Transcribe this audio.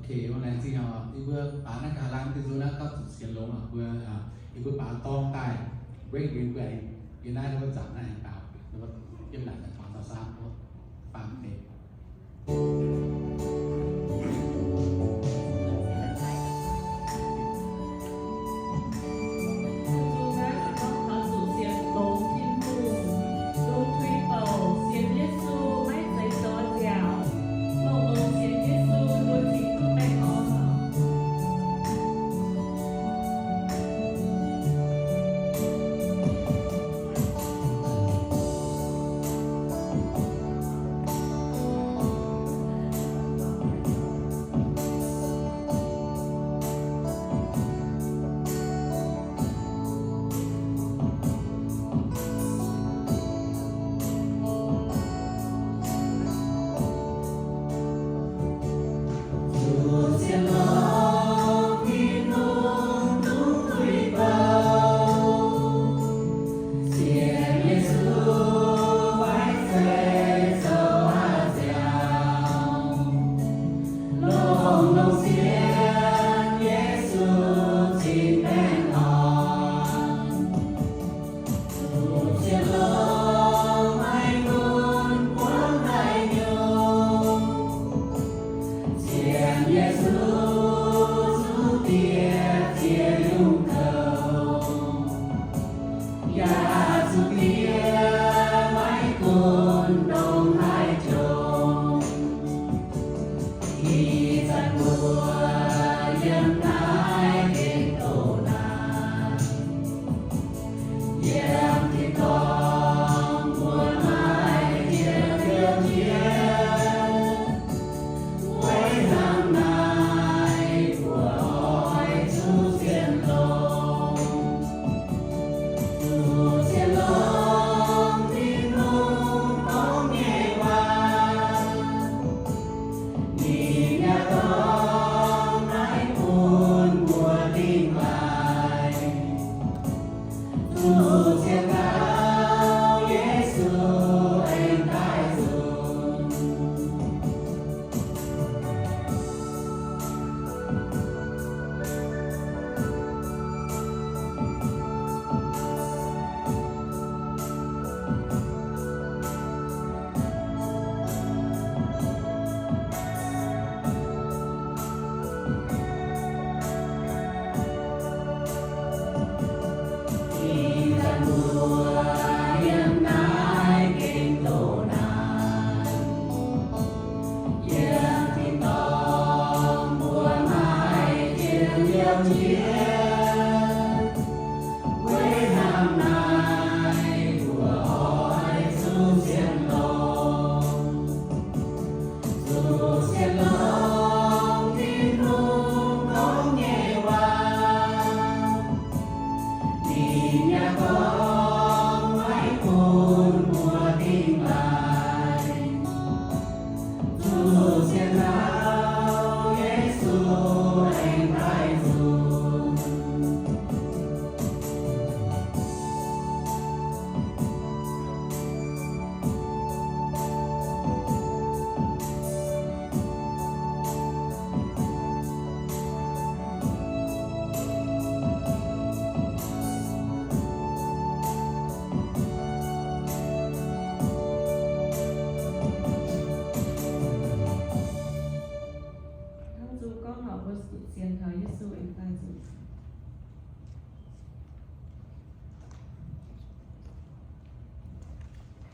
Okay, laengz zingh oc. Yie mbuo baaux naaiv ga'hlen diuh nzunc naaiv gapv zuqc sienx longx oc. Mbuo, yie mbuo baaux dorng daaih, break win mbuo aengx yiem naaiv wuov zanc naaiv aengx baaux, yiem naaic baaux taux saam, faam deix. Zuqc naaiv se gorngv taux zuqc sienx longx Tin-Hungh, longx tuix douc, sienx Yesu maiv zeiz zoux nziaauc. Longx-longx sienx Yesu, mbuo Tin-Hungh baengh orn. Hnangv zuqc gorngv horpc mbuo zuqc sienx kaux Yesu aengx daaih zuqc.